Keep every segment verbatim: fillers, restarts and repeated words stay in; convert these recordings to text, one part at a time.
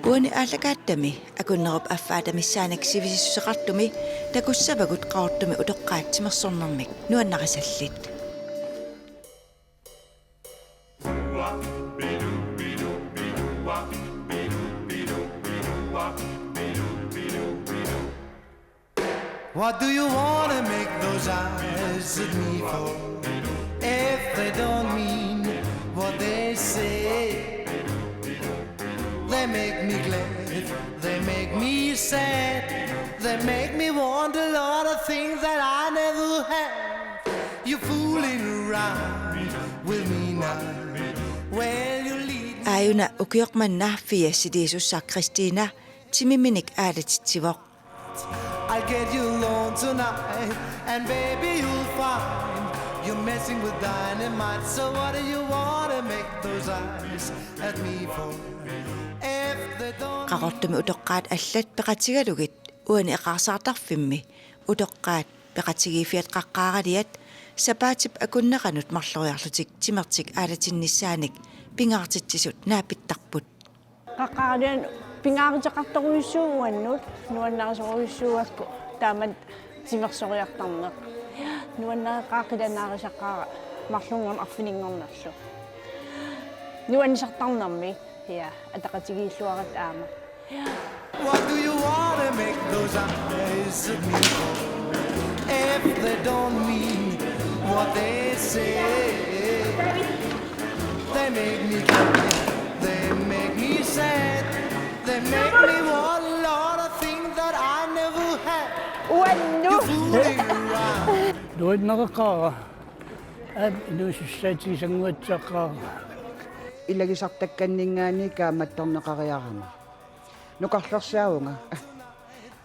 Uani aallakaattami akunnerup affaata missaannik sivisissuseqartumi takussavagut Qaqortumi utoqqaat timersornermik nuannarisallit. What do you wanna make those eyes at me for? If they don't mean what they say, they make me glad, they make me sad, they make me want a lot of things that I never had. You're fooling around with me now. Well, you lead me. Aajuna ukioq manna fiassiliisussaq Kristina timiminik aalatitsivoq. I'll get you alone tonight, and baby, you'll find you're messing with dynamite. So what do you wanna make those eyes at me for? If they don't Qaqortumi utoqqaat allat peqatigalugit uani eqaarsaartarfimmi utoqqaat peqatigiiffiat Qaqqaaraliat sapaatip akunneranut marloriarlutik timertik aalatinnissaannik pingaartitsisut naapittarput. Qaqqaaraliat pingaaruteqartorujussuuvoq uannut, nuannarisorujussuugakku taamatut timersoriartarneq. Nuannareqaaq, qilanaarisaqqaara marlunngorneq arfininngornerlu. Nuannisartarnermi, ja, ataqatigiilluaratta aamma. What do you wanna make those eyes at me for? If they don't mean what they say, they make me cry, they make me sad, they make me want a lot of things that I never had. Uannu. You're fooling around. Nuannareqaara. Aap, inuusussaatigisannguatsiaqaara. Ilagisartakkanninngaanniit kaammattorneqariarama. Nukarlersaavunga.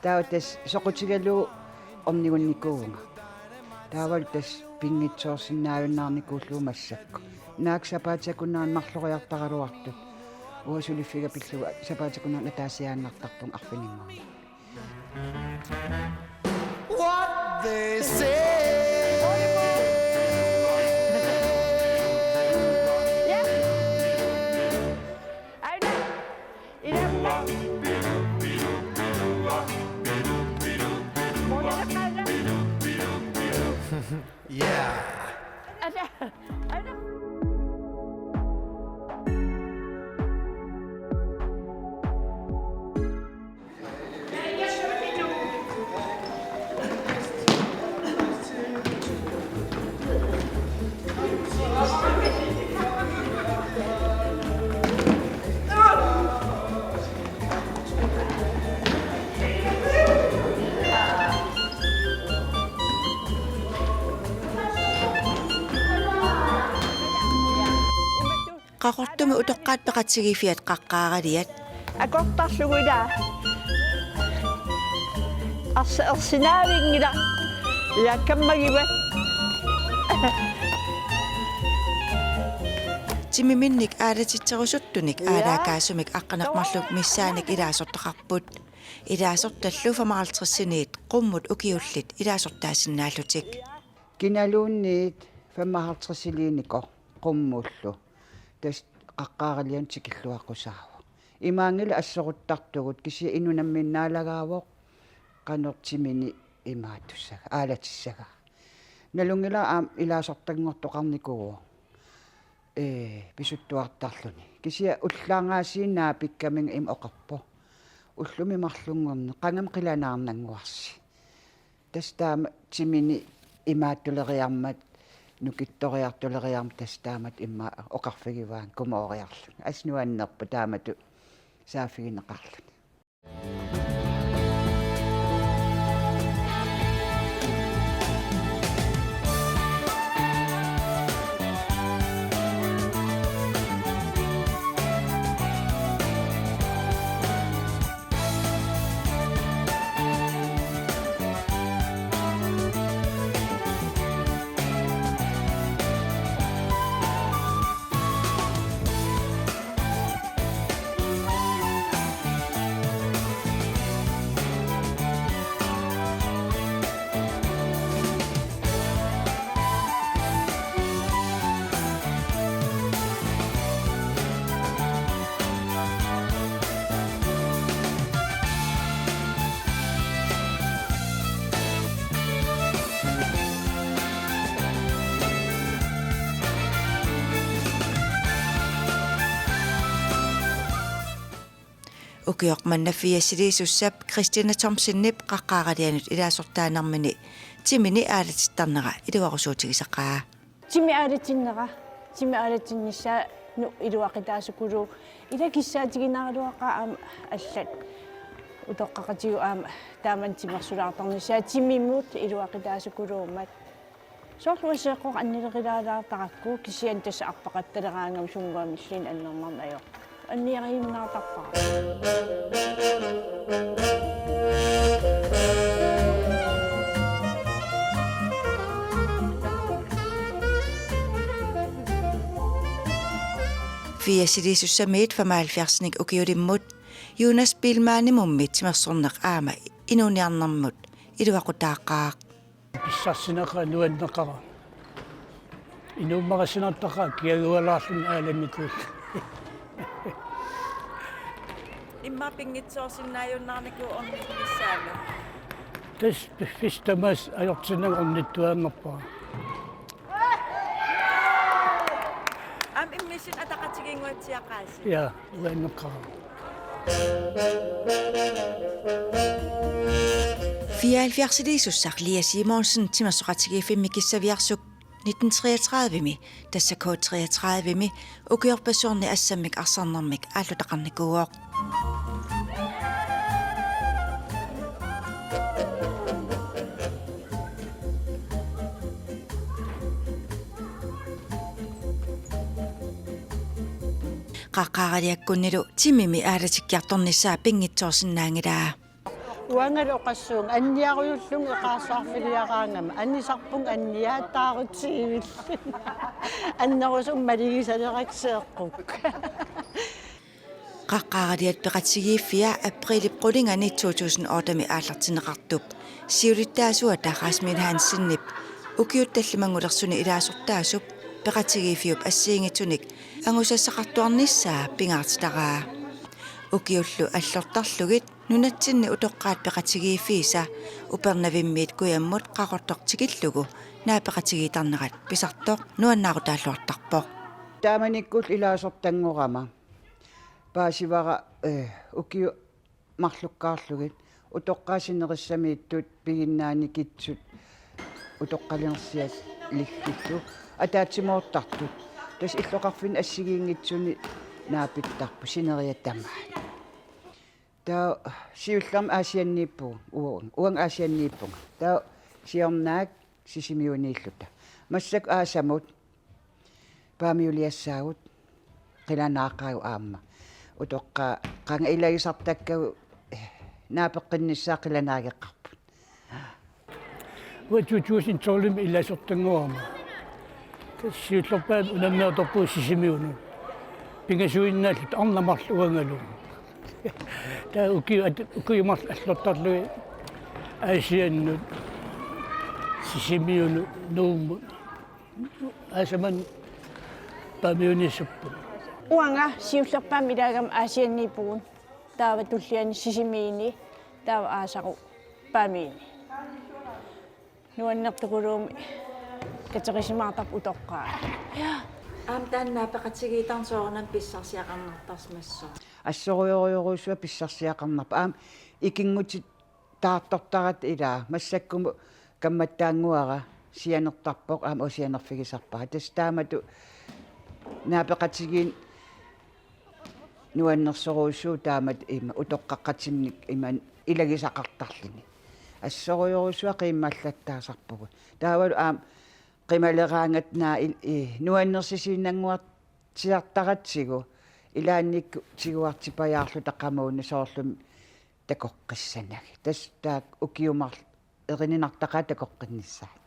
Taava tassa soqutigalugu ornigunnikuuvunga. Taavalu tassa pinngitsoorsinnaajunnaarnikuullugu massakkut. Naak sapaatip akunnerani marloriartaraluartut. Uanga suliffiga pillugu sapaatip akunnerani ataasiaannartarpunga arfininngorneq. What they say. Yeah. Qaqortumi utoqqaat peqatigiiffiat Qaqqaaraliat. Akortarlugu ilaa. Arsa ersinaavinngilaq. Ilaa kammagivat. Timiminnik aalatitserusuttunik, ja, aalaakaasumik aqqaneq-marluk missaannik ilaasortaqarput. Ilaasortallu femoghalvtredsiniit qummut ukiullit ilaasortaasinnaallutik. Kinaluunniit femoghalvtredsiliinikoq qummullu. Tassa Qaqqaaralianut tikilluaqqusaavoq. Imaanngilaq assoruttartugut, kisianni inuk nammineq naalagaavoq qanoq timini imaattussagaa, aalatissagaa. Nalunngilara aamma ilaasortanngortoqarnikuuvoq. Ee, pisuttuartarluni. Kisianni ullaarngaasiinnaat pikkaminga ima oqarpoq: Ullumi marlunngorneq qangami qilanaarnannguarsi. Tassa taama timini imaattuleriarmat, nukittoriartuleriarmat tassa taamatut immaqa oqarfigivaannga kumooriarlunga. Assut nuannerpoq taamatut saaffigineqarluni. Ukioq manna Fia Silisussap Christina Thomsenip Qaqqaaralianut ilaasortaanermini timini aalatittarnera iluarusuutigisaqaa. Timi aalatinneq, timi aalatinnissaa nu-, iluaqutaasukuluuvoq, ila kissaatiginaraluaqaaq aamma allat. Utoqqaqatigut aamma taamani timersulaartarnissaa timimut iluaqutaasukuluummat. Soorlu uanga seeqqoq annileqilaalaartarakku kisianni tassa arpaqattaleraangama sunnguamilluunniit annernarneq ajorpoq. Anniariinnaartarpara. Fia Silisussamiit femoghalvfjerdsinik ukiulimmut Jonas Biilmannimummit timersorneq aamma inuuniarnermut iluaqutaaqqaaq. Pissarsineqaaq nuanneqaaq. Inummaqassinartaqaaq kiagualaarluni aalamikuullugu. Immaqa pinngitsoorsinnaajunnaarnikuuvoq ornittussaalu. Tassa piffissaq tamaasa ajortinnagu ornittuaannarpara. Aamma immiussineq ataqatigiinnguatsiaqaasi. Ja, nuanneqaaq. Fireoghalvfjerdsiliisussaq Lea Simonsen timersoqatigiiffimmi Kissaviarsuk nitten treogtredivemi, tassa K treogtredivemi, ukiorpassuarni assammik arsarnermik aallutaqarnikuuvoq. Qaqqaaraliakkunnilu timimi aalatikkiartornissaa pinngitsoorsinnaanngilaa. Uangalu oqassuunga anniarujullunga eqaarsaarfiliaraangama anisarpunga anniaataarutsiivillunga. Annerusumik maligisalerakku seeqqukka. Qaqqaaraliat peqatigiiffia aprilip qulinganni to tusind ottemi aallartinneqartup siulittaasuata Rasmus Hansenip ukiut tallimanngulersuni ilaasortaasup peqatigiiffiup assigiinngitsunik angusassaqartuarnissaa pingaartitaraa. Ukiullu allortarlugit nunatsinni utoqqaat peqatigiiffiisa Upernavimmiit Kujammut Qaqortoq tikillugu naapeqatigiittarnerat pisartoq nuannaarutaalluartarpoq. Taamanikkullu ilaasortanngorama paasivara, eh, ukiut marlukkaarlugit utoqqaat sinerissamiittut piginnaanikitsut utoqqalinersialikkillu ataatsimoortartut. Tassa illoqarfinni assigiinngitsuni naapittarput sineriak tamaat. Taava siullermik Aasianniippugut, uanga, uanga Aasianniippunga. Taava siornaak Sisimiuniilluta. Massakkut aasamut Paamiuliassaagut, qilanaaqaagut aamma. Utoqqaat qanga ilagisartakkagut, eh, naapeqqinnissaat qilanaageqarput. Uanga to tusind tolvimi ilaasortanngorama. Tassa siullerpaamik unammeertarpugut Sisimiunut. Pingasuinnaalluta arnat marluk uangalu. Taava ukiut at-, ukiut marluk allortarlugit Aasiannut, Sisimiunut, Nuummut. Aasamani Paamiuniissapput. Uanga siullerpaamik ilaagama Aasianniippugut. Taava tulliani Sisimiini, taava aasaru Paamiini. Nuannertukuluumik katerisimaartarput utoqqaat. Ja. Aamma taanna peqatigiittarneq soorunami pissarsiaqarnartarsimassaaq. Assorujorujussuaq pissarsiaqarnarpoq. Aamma ikinngutit- taartortarata ilaa, massakkumut kammattaannguara sianertarpoq, aamma uanga sianerfigisarpara. Tassa taamatut naapeqatigiinneq nuannersorujussuuvoq taamatut ima utoqqaqatinnik ima ilagisaqartarluni. Assorujorujussuaq qiimmallattaasarpugut. Taavalu aamma qimaleraangatta naak il-, i-, nuannersisiinnannguartiartaratsigu ilaannikkut tiguartipajaarluta qamuuna soorlumi takoqqissanagit. Tassa taakku ukiut marluk erininartaqaat takoqqinnissaat.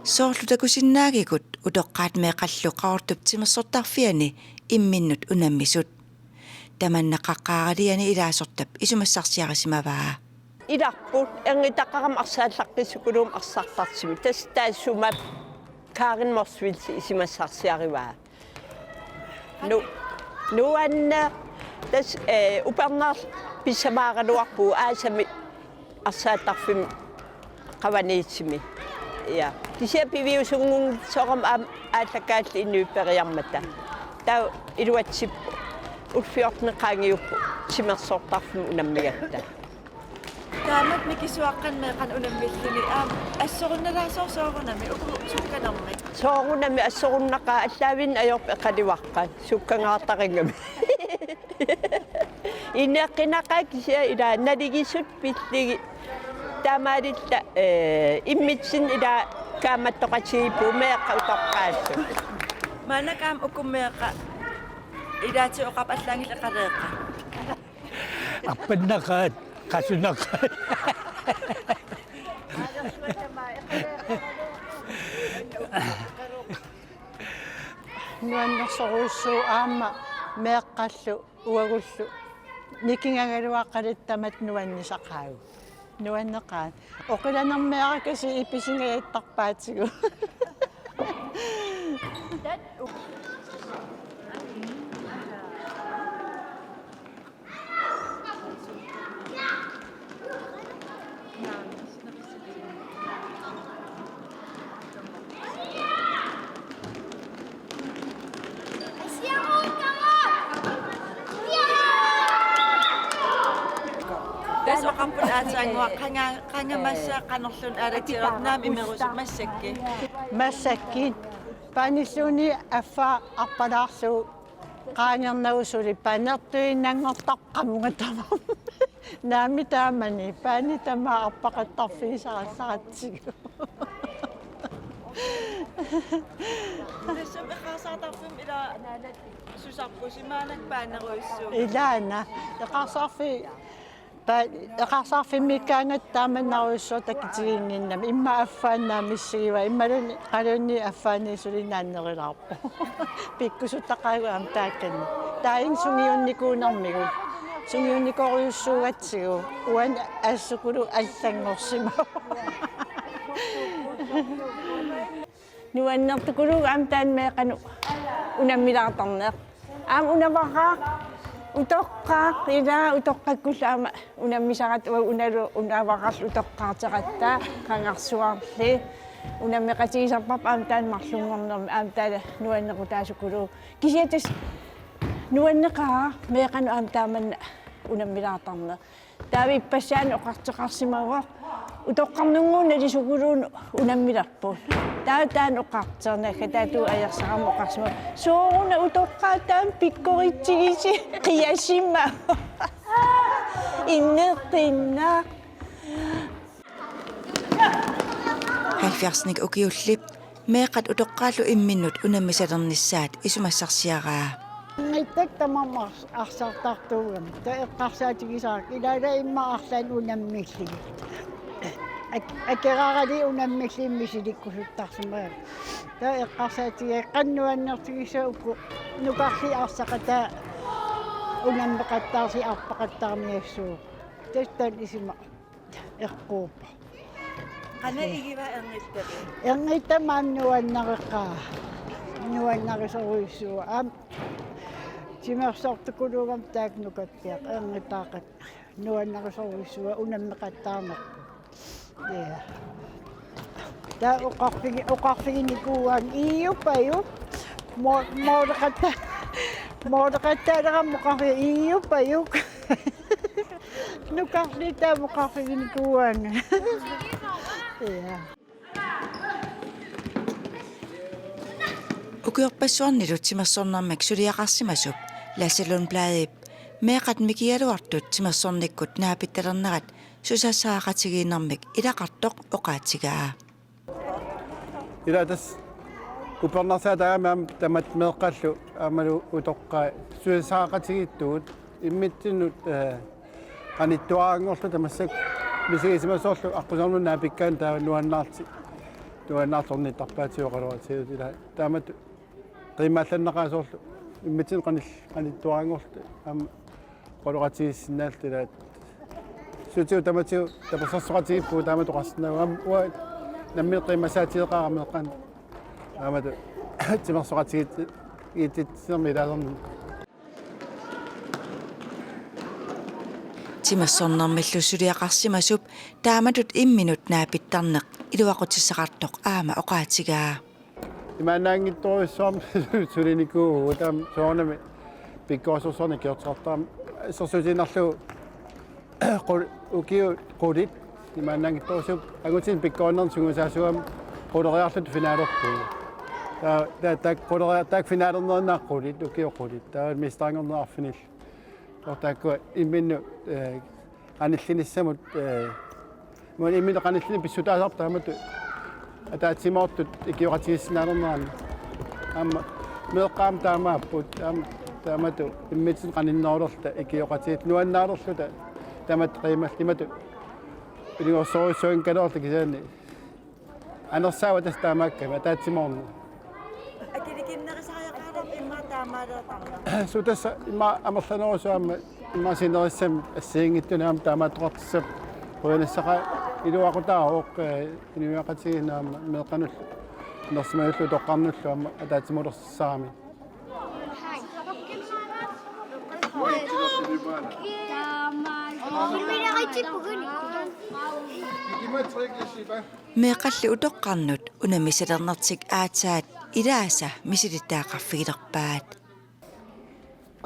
Soorlu takusinnaagigut utoqqaat meeqqallu Qaqortup timersortarfiani imminnut unammisut. Tamanna Qaqqaaraliani ilaasortap isumassarsiarisimavaa. Ilarput, erngitaqarama arsaallaqqissukuluummat arsartarsimavoq. Tassa taassuma Karin Motzfeldt isumassarsiarivaa. Nu-, nuanneq, tassa, eh, upernaarluta pissamaaraluarpugut aasamik arsaattarfimmi Qavaniitimi. Ja. Kisianni piviusunngunngissoq aamma aallakaatili inuit periarmata. Taava iluatsippoq. Ullut fjorten qaangiupput timersortarfimmi unammigatta. Taamatut mikisuaqqanik meeqqanik unammilluni aamma assorunnalaassooq soorunami uku sukkanermik. Soorunami assorunnaqaaq, allaavik ajorput eqaluaqqat sukkangaartarinngami. Ineeqqinaqaaq kisianni ilaa naligisut pillugit taamaalilluta, eh, immitsinnut ilaa kaammattoqatigiippugut meeqqat utoqqaallu. Maannakkut aamma uku meeqqat ilaatigut oqarput allaanngilaq eqaleeqqat. Arpannaqaat, qasunaqaat. Nuannersorujussuuvoq aamma meeqqallu uagullu nikingagaluaqqaluta tamatta nuannisaqaagut. Nuanneqaaq. Oqilanermeerakasi ipisingajattaarpaatigut. Tassa oqarput aatsaannguaq qanga-, qanga massa qanorluunniit aalatsiarnermi imerusut massakkut. Massakkut. Paanilluunniit affaa arpalaarlugu qaangernagu suli panertuinnanngortarput qamunga tamarmi. Naamik taamani paani tamaat arpaqattarfigisarallaratsigu. Tassami eqqarsartarfimmi ilaa susarpusi maannakkut paanerujussuuvoq. Ilaana. Eqqarsarfi-, pa-, eqqarsarfimmiikkaangatta taamannarujussuaq takitiginnginnami. Immaqa affaannaq missigivaa. Imaluunniit qaluunniit affaanniit suli naannerulaarpoq. Pikkusuttaqaagut aamma taakkani. Taava sungiunnikuunermigut. Sungiunnikoorujussuugatsigu. Uani assukulu allanngorsimavoq. Nuannertukuluuvoq aamma taanna meeqqanut unammilaartarneq. Aamma unavaqaaq, utoqqaaq, ilaa utoqqakkullu aamma unammisaratta uagut unalu unavaqarlu utoqqaartaratta, qangarsuarli. Unammeqatigisarparput aamma taanna marlunngornermi aamma taanna nuannequtaasukuluuvoq. Kisianni tassa nuanneqaaq meeqqanut aamma taamanna unammilaartarneq. Taava ippassaani oqartoqarsimavoq utoqqarnunngooq nalusukuluunniit unammilerpugut. Taava taanna oqartoq naggataatigut ajorsarama oqarsimavoq. Sooruna utoqqaat taama pikkoritsigisi qiasimavoq. Inneqqinnaq. Halvfjerdsinik ukiulli meeqqat utoqqaallu imminnut unammisalernissaat isumassarsiaraa. Erngittakka tamarmik ars-, arsartartuugamik. Taava eqqarsaatigisarakkit ilaat immaqa arlaannik unammillugit. Ak-, akerarali unammillugit misilikkusuttarsimagami. Taava eqqarsaatigigakkit qanoq nuannertigissavat uku nukarliit arsaqatai unammeqattaarlutik arpaqattaarniassuugut. Tassa taanna isuma eqquuppoq. Qanoq igivaa erngittamik? Erngittamik aamma nuannareqaaq. Nuannarisorujussuuvoq. Aamma timersortukuluugami taakku nukappiaqqat erngitaaqaat. Nuannarisorujussuuvoq unammeqattaarnerput. Ja. Taava oqarfigi-, oqarfiginikuuaannga iiupajuk. Mo-, mooleqatta-, mooleqattaalerama oqarfi-, iiupajuk. Nukarliit taama oqarfiginikuuaannga. Ja. Ukiorpassuarnilu timersornermik suliaqarsimasup Lasse Lundbladip meeqqat mikigaluartut timersornikkut naapittalernerat susassaqaqatigiinnermik ilaqartoq oqaatigaa. Ila tassa upernarsaataagami aamma tamatta meeqqallu aammalu utoqqaat susassaqaqatigiittugut immitsinnut, eh, qanittuaranngorluta massakkut misigisimasoorlu aqqusernup naapikkaanut taava nuannaarti-, nuannaartornittarpaatigut oqaloqatigiit ila taamatut qiimmaallanneqaaq soorlu immitsinnut qanil-, qanittuaranngorluta aamma oqaloqatigiissinnaalluta ilaat. Sutigut tamatigut tapersersoqatigiippugut taamatut oqarsinnaavugut. Aamma uanga nammineq qiimmassaatigeqaara meeqqanut. Taamatut timersoqatigiit-, -giitsitsinermi ilaalernermi. Timersornermillu suliaqarsimasup taamatut imminut naapittarneq iluaqutissaqartoq aamma oqaatigaa. Imaannaanngitsorujussuarmik sulinikuuvugut, taama soorunami pikkorissorsuarnik ikiorteqartarami assersuutigiinnarlugu qul-, ukiut qulit imaannaanngitsorujussuupput, angutini pikkorinnerni sungiusaasuugami quleriarluta finalerpugut. Taava, taava, taava quleria-, taakku finalernerinnaat qulit, ukiut qulit. Taava mesteranngornerit arfinillit. Taava taakkua imminnut, eh, qanillinissamut, eh, imaluunniit imminut qanillini pissutaasarput taamatut ataatsimoortut ikioqatigiissinnaalernerannut. Aamma meeqqat aamma taamaapput, aamma taamatut immitsinnut qaninnerulerluta ikioqatigiit nuannaalerluta taamatut qiimalluta imatut ilungersorujussuanngikkaluarluta kisianni anersaava tassa taamaakkami ataatsimoorneq. Akilikinnerusariaqarami immaqa taamaaleeqarneq. Suu, tassa immaqa amerlanerusut aamma immaqa sinerissami assigiinngitsunik aamma taamaattoqartussaapput. Qujanassaaq, iluaqutaavoq, eh, inuiaqatigiinnut aamma meeqqanullu inersimanullu utoqqarnullu aamma ataatsimoorlutik. Meeqqalli utoqqarnut unammisalernertik aatsaat ilaasa misilittagaqarfigilerpaat.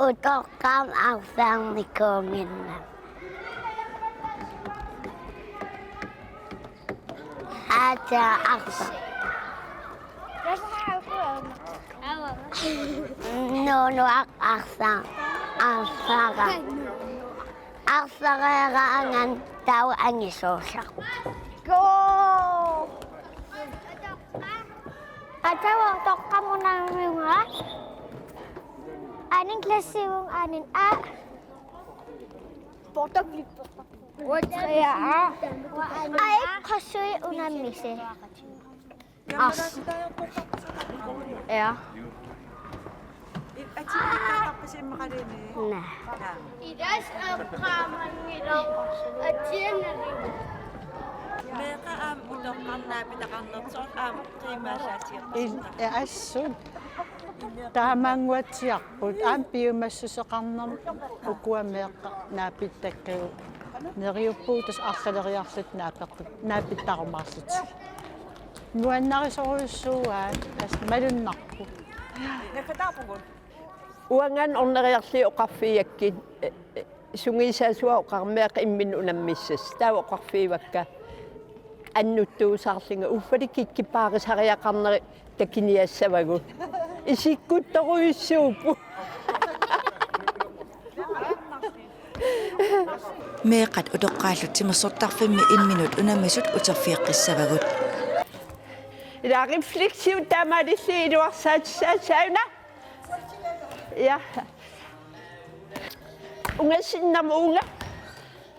Utoqqarnut arsarnikuunnginnami. Aatsaat arsa-, nuunuaq arsa-, arsara. Arsareeraangat taava angisuussaq. Go! Aatsaat utoqqarnut unammiunnginnama. Anden klassivunga anden A. Portoflipper. Uanga tre A. Aa, ikke Korsui unammisai. Ars. Ja. Naa. Meeqqat aamma utoqqarnut naapitaqarnersoq aamma qiimaallaatigerput. Il-, ja, assut. Taamaannguatsiarput aamma piumassuseqarnermut ukua meeqqat naapittakkagut. Neriuppugut tassa arlaleriarluta naapeqqi-, naapittarumaarlutik. Nuannarisorujussuuaat, tassa malunnarpoq. Uangaana orneriarlugit oqarfigakkit, eh, eh, sungiusaasuat oqarmat imminnut unammissasoq. Taava oqarfigivakka annuttuusarlunga uffalikka kikkipaarisariaqarnerit takuniassavagut. Isikkuttorujussuupput. Meeqqat utoqqaallu timersortarfimmi imminut unammisut uterfigeqqissavagut. Ila refleksiv taamaalillugit iluarsaatissaassauna. Ja. Ungasinnam unga.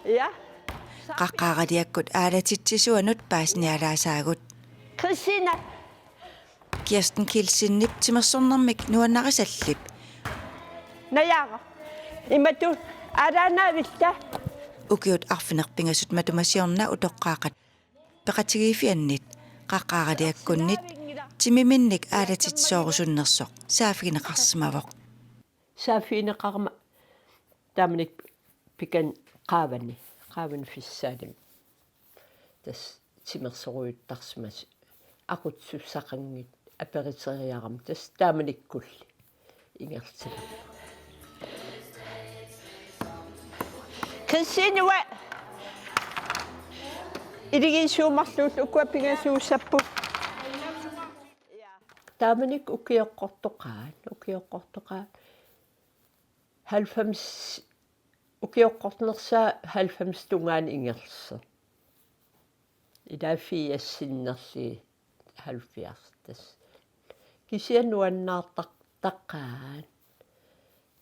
Ja. Qaqqaaraliakkut aalatitsisuanut paasinialaasaagut. Christina. Kirsten Kielsenip timersornermik nuannarisallip. Najaara. Imatut aalaannaavittaa. Ukiut arfineq-pingasut matuma siorna utoqqaaqqat peqatigiiffiannit qaqqaaraliakkunnit timiminnik aalatitsisoorusunnersoq saaffigineqarsimavoq. Saaffigineqarama taamanikkut pikani qaavani, qaavani fissaalimi. Tassa timersorujuttarsimasoq aqutsisussaqanngitsoq aperiteriarama tassa taamanikkulli ingerlatillugu. Christine, uanga iligiissuumarluullugu ukua pingasuussapput. Taamanikkut ukioqqortoqaat, ukioqqortoqaat. Halvfems, ukioqqornersaa halvfems tungaanut ingerlasoq. Ila firsinnerlugit halvfjerds tassa. Kisianni nuannaartar-, taqqaat.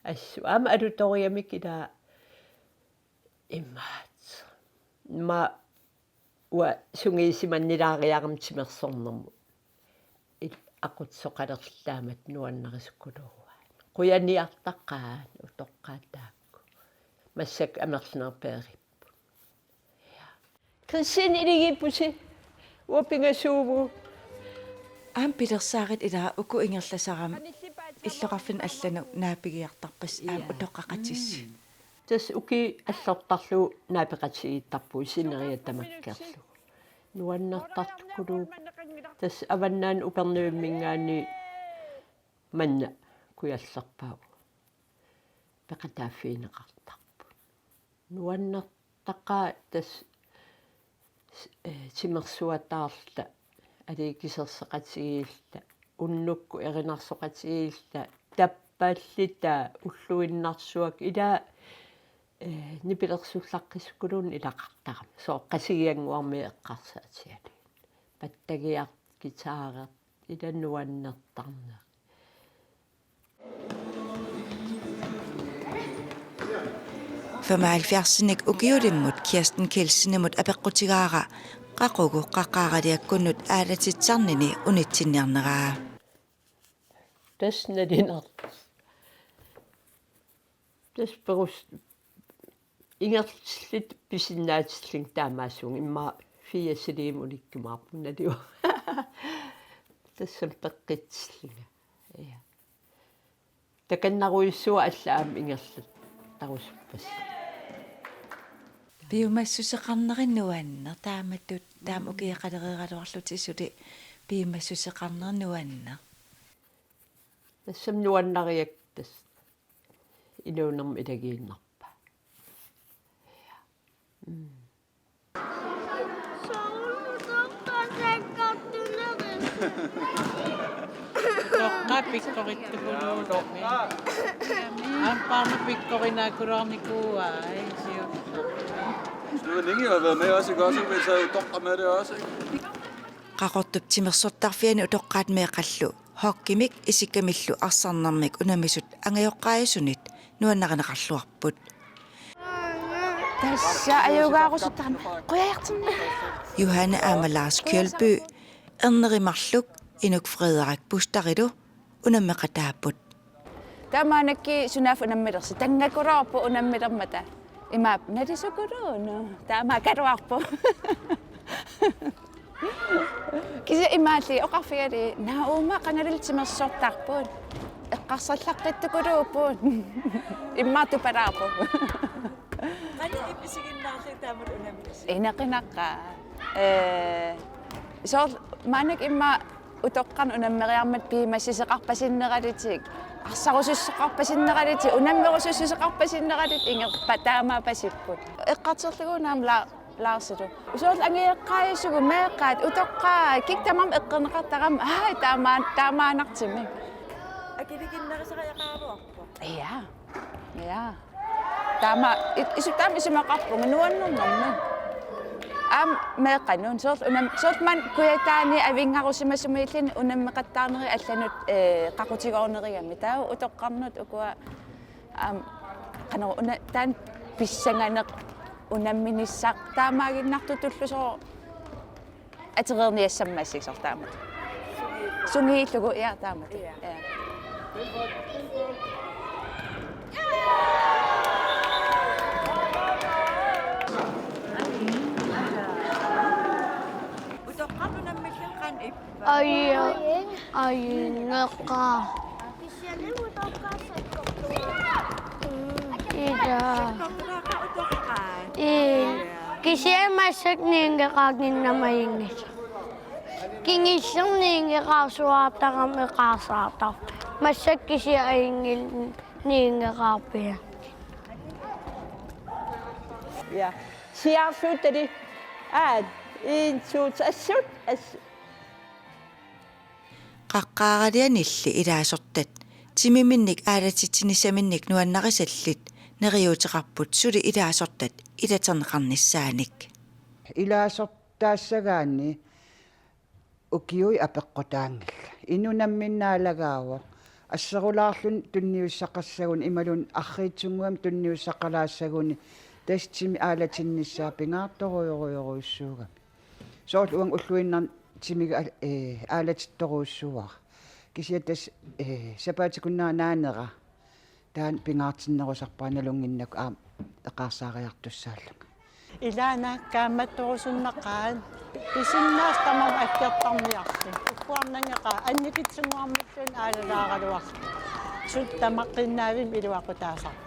Assut aamma alutoriamik ila imaattoq. Immaqa uanga sungiusimannilaariarama timersornermut. Il-, aqutsisoqalerluta taamatut nuannarisukkuluuaat. Qujaniartaqaat utoqqaat taakku. Massakkut amerlanerit peeripput. Christine, iligiippusi? Uanga pingasuuvugut. Aamma pilersaarutit ila uku ingerlasarami illoqarfinni allanut naapigiartarpassi aamma utoqqaqatissi. Mm. Tassa ukiut allortarlugu naapeqatigiittarpugut sineriak tamakkerlugu. Nuannertartukuluupput. Tassa avannaani Upernavimminngaanniit manna kujallerpaavoq. Peqataaffigineqartarput. Nuannertaqaaq tassa, eh, timersuataarluta, aliikkusersoqatigiilluta, unnukkut erinarsoqatigiilluta, tappalluta, ulluinnarsuaq, ila, eh, nipilersullaqqisukuluunniit ilaqartarami. Soorlu Qasigiannguarmiut eqqarsaatigalugit. Pattagiartoq, guitarit, ila nuannertarneq. Femoghalvfjerdsinik ukiulimmut Kirsten Kielsenimut apeqqutigaara qaqugu qaqqaaraliakkunnut aalatitsisarnini unitsinniarneraa. Tassa nalunar. Tassa perus ingerlatilluta pisinnaatillunga taamaassuunga, immaqa firsiliim ulikkumaarpunga naluara. Tassami peqqitillunga. Ja. Takannarujussuaq alla aamma ingerlattarusuppassi. Piumassuseqarneri nuanneq taamatut, taama ukiaqalereeraluarlutit suli piumassuseqarneri nuanneq. Tassami nuannarigakkit tassa inuunermi ilagiinnarpaa. Ja. Mm. Utoqqaat pikkorittukuluugamik. Aamma pikkorinaakkuluarnikuuai, siu. Du er længe, jeg har været med også, ikke også? Vi tager jo dokker med det også, ikke? Qaqortup timersortarfiani utoqqaat meeqqallu hokimik isikkamillu arsarnermik unammisut angajoqqaajusunit nuannarineqarluarput. Tassa ajugaarusuttarama qujajartornera. Johanne aamma Lars Kjølby, erneri marluk, inuk Frederik Busterilu unammeqataapput. Taamaakkit sunaaffa unammilersi, tanngakkuluarpoq unammilermata. Imaappoq: Nalusukuluunniit. Taamaakkaluarpoq. Kisianni imaallugit oqarfigalugit: Naa, uuma qangali timersortarput. Eqqarsallaqqittukuluupput. Immaqa tupalaarpoq. Qanoq ipisiginnaarlugit taamatut unammisi? Inaqinaqqa. Ee, soorlu maannakkut immaqa utoqqarnut unammeriarmata piumassuseqarpasinneralugit, arsarusussuseqarpasinneralugit, unammerusussuseqarpasinneralugit ingerlapput, taamaapasipput. Eqqartorlugu una aamma La-, Larsilu: Soorlu angajoqqaajusugut meeqqat, utoqqaat, kikkut tamarmik eqqorneqartarami, aa, taamaan-, taamaannartumik. Akilikinnerusariaqaraluarpoq. Ja. Ja. Taama i-, isu-, taama isumaqarpunga nuannernermik. Aamma meeqqanut. Soorlu unam-, soorlu maani Kujataani avinngarusimasumilluunniit unammeqattaarneri allanut, ee, qaqutigoornerigami. Taava utoqqarnut ukua aamma qanoq una-, taanna pissanganeq unamminissaq taamaaginnartutullu soorlu atereerniassammassuk soorlu taamatut. Sungiullugu, ja, taamatut. Ja. Ja. Utoqqarnut unammillugu qanoq ippa? Aja-, ajunngikkaaq. Ila. Ii. Kisianni massakkut niunngeqaannginnama ajunngitsoq. Kingullermik niunngeqarsuaartarami eqaarsaartarpoq. Massakkut kisianni ajunngil-, niunngeqaarpianngilaq. Ja. Siaarsuutali. Aat. En, to, tre, assut. Assut. Qaqqaaralianilli ilaasortat timiminnik aalatitsinissaminnik nuannarisallit neriuuteqarput suli ilaasortat ilaterneqarnissaanik. Ilaasortaassagaanni ukiut apeqqutaanngillat. Inuk nammineq naalagaavoq. Asserulaarluni tunniussaqassaguni imaluunniit arriitsunnguamik tunniussaqalaassaguni tassa timi aalatinnissaa pingaartorujorujorujussuugami. Soorlu uanga ulluinnarni timiga al-, ee, aalatittorujussuuara. Kisianni tassa, ee, sapaatip akunnera naanera taanna pingaartinnerusarpara nalunnginnakku aamma eqaarsaariartussaallunga. Ilaanni kaammattorusunnaqaaq, pisinnaasat tamarmik akkertarniarlugit. Ukkuarnanngeqaaq annikitsunnguarmilluunniit aalalaaraluarlunga. Suli tamaqqinnaavimmi iluaqutaasarpoq.